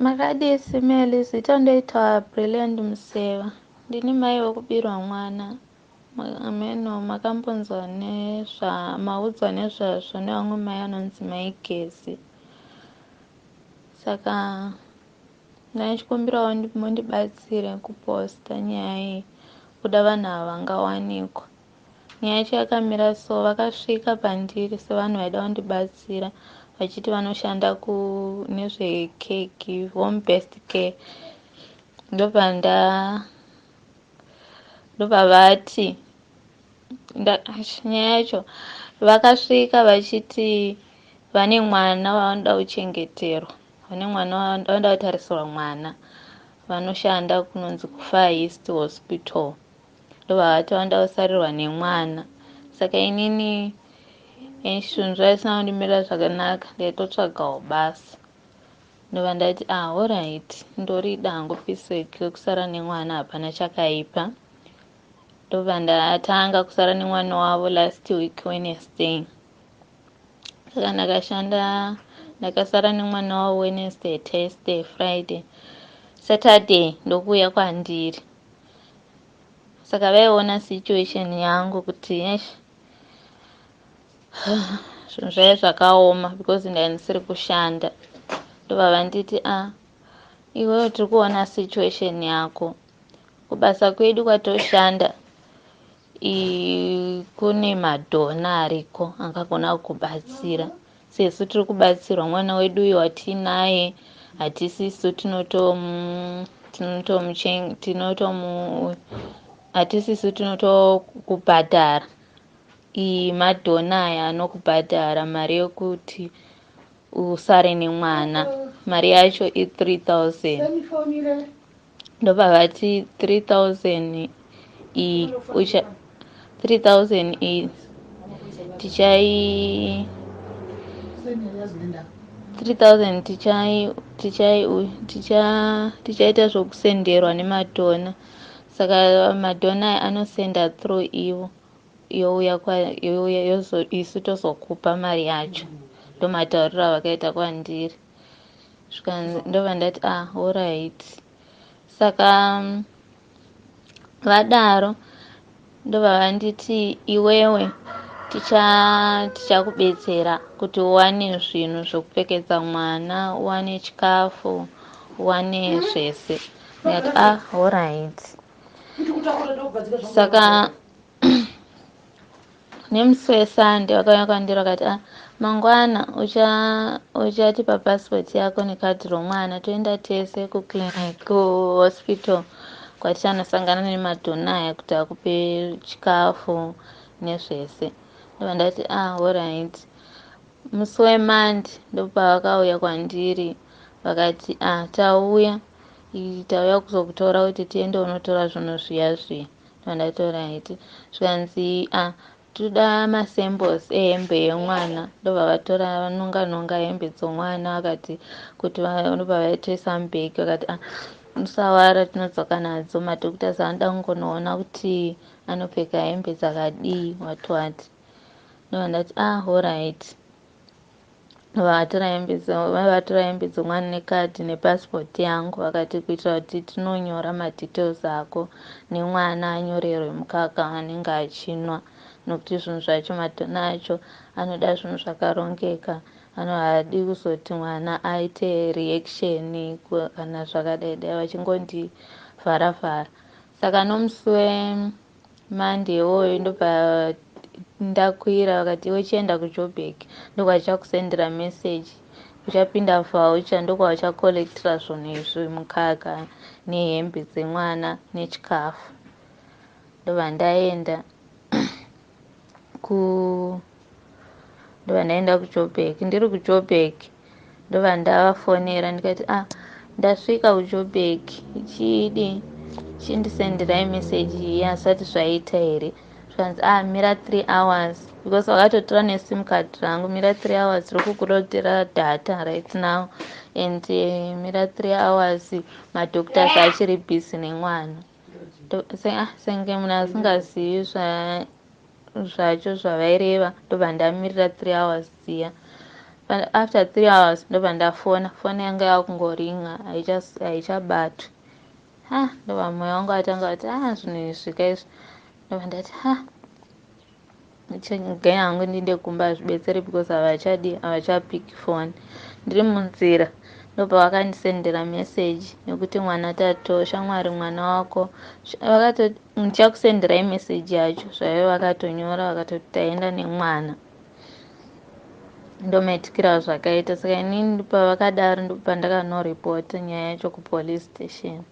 Makadii Simeli, zita ndoita Brilliant Museva. Ndini mai wekubirwa mwana. Ameno makambonzwa nezva maudzwa nezvazvo nevamwe mai anonzi mai Gezi. Saka ndaichikumbirawo mundibatsire kuposta nyaya iyi kuda vanhu ava vangawanikwa. Nyaya yacho yakamira so vakasvika pandiri sevanhu vaida kundibatsira vachiti vanoshanda nezve home based care. Ndobva nda ndobva vati nyaya yacho vakasvika vachiti vane mwana wavanoda kuchengeterwa vane mwana vanoda kutarisirwa mwana vanoshanda kunonzi kuFar East Hospital. Ndobva vati vanoda kusarirwa nemwana. Saka inini zvinhu zvaisina kundimirira zvakanaka ndaitotsvagawo basa. Ndobva ndati ah alright ndorida hangu piecework rekusara nemwana hapana chakaipa. Ndobva ndatanga kusara nemwana wavo last week Wednesday. Saka ndakashanda ndakasara nemwana wavo Wednesday, Thursday, Friday, Saturday ndokuuya kwandiri. Saka vaiona situation yangu kuti eish zvinhu zvaiva zvakaoma because ndanga ndisiri kushanda. Ndobva vanditi ah iwewe tiri kuona situation yako kubasa kwedu kwatoshanda kune madonor ariko angagona kukubatsira sesu tiri kubatsirwa mwana wedu uyu watinaye hatisisu tinotomu hatisisu tinotokubhadhara madonor aya anokubhadhara mari yekuti usare nemwana mari yacho i3000 ndobva vati 3000 iyi ucha 3000 iyi tichai 3000 tichai tichai ticha tichaita zvokusenderwa nemadonor. Saka madonor aya anosenda through ivo youya isu tozokupa mari yacho. Ndomatauriro avakaita kwandiri. Ndobva ndati ah alright. Saka vadaro ndobva vanditi iwewe tichakubetsera kuti uwane zvinhu zvokupfekedza mwana uwane chikafu uwane zvese. Ndikati ah alright. Saka nemusi weSunday vakauya kwandiri vakati ah mangwana uchatipa passport yako nekadhi romwana toenda tese kuclinic kuhospital kwatichanosangana nemadonor aya kuti akupe chikafu nezvese. Ndobva ndati ah alright. Musi weMonday ndopavakauya kwandiri vakati ah tauya tauya kuzokutora kuti tiende unotora zvinhu zviya zviya. Ndobva ndati alright. Zvikanzi ah toda masamples ehembe yemwana. Ndobva vatora vanonga nonga hembe dzomwana vakati kuti ndobva vaitoisa mubhegi vakati ah musawara tinodzoka nadzo madoctors anoda kungonoona kuti anopfeka hembe dzakadii what what. Ndobva ndati ah alright. Ndobva vatora hembe dzomwana nekadhi nepassport yangu vakati kuitira kuti tinonyora madetails ako nemwana anyorerwe mukaka waanenge achinwa nokuti zvinhu zvacho madonor acho anoda zvinhu zvakarongeka haadi kuzoti mwana aite reaction kana zvakadai dai vachingondivhara vhara. Saka nomusi weMonday iwoyo ndobva ndakwira vakati iwe chienda kuJoburg ndokwavachakusendera message uchapinda voucher ndokwavachacollectira zvinhu izvi mukaka nehembe dzemwana nechikafu. Ndobva ndaenda ku ndobva ndaenda kuJoburg. Ndiri kuJoburg ndobva ndavafonera ndikati ah ndasvika kuJoburg chidi chindisenderai message iyi asati zvaita here. Zvikanzi ah mira 3 hours because vakatotora nesim card rangu mira 3 hours riri kukuloadera data right now and mira 3 hours madoctors achiri busy nemwana. Senge munhu asingazivi zvacho zvavaireva ndobva ndamirira 3 hours dziya. After 3 hours ndobva ndafona, foni yanga yakungoringa, haichabatwi. Ha, ndobva mwoyo wangu atanga kuti, "A, zvinhu izvi kaizvi." Ndobva ndati, "Ha, gai hangu ndiinde kumba, hazvibetseri because havachadi, havachapiki foni." Ndiri munzira ndobva vakandisendera meseji yekuti, "Mwana tato, shamwari, mwana wako." Vakatoti, "Ndichakusenderai meseji yacho." Zvaive vakatonyora, vakatoti taenda nemwana. Ndomaitikira zvakaita. Saka inini pavakadaro, ndopandakanoripota nyaya yacho kupolice station.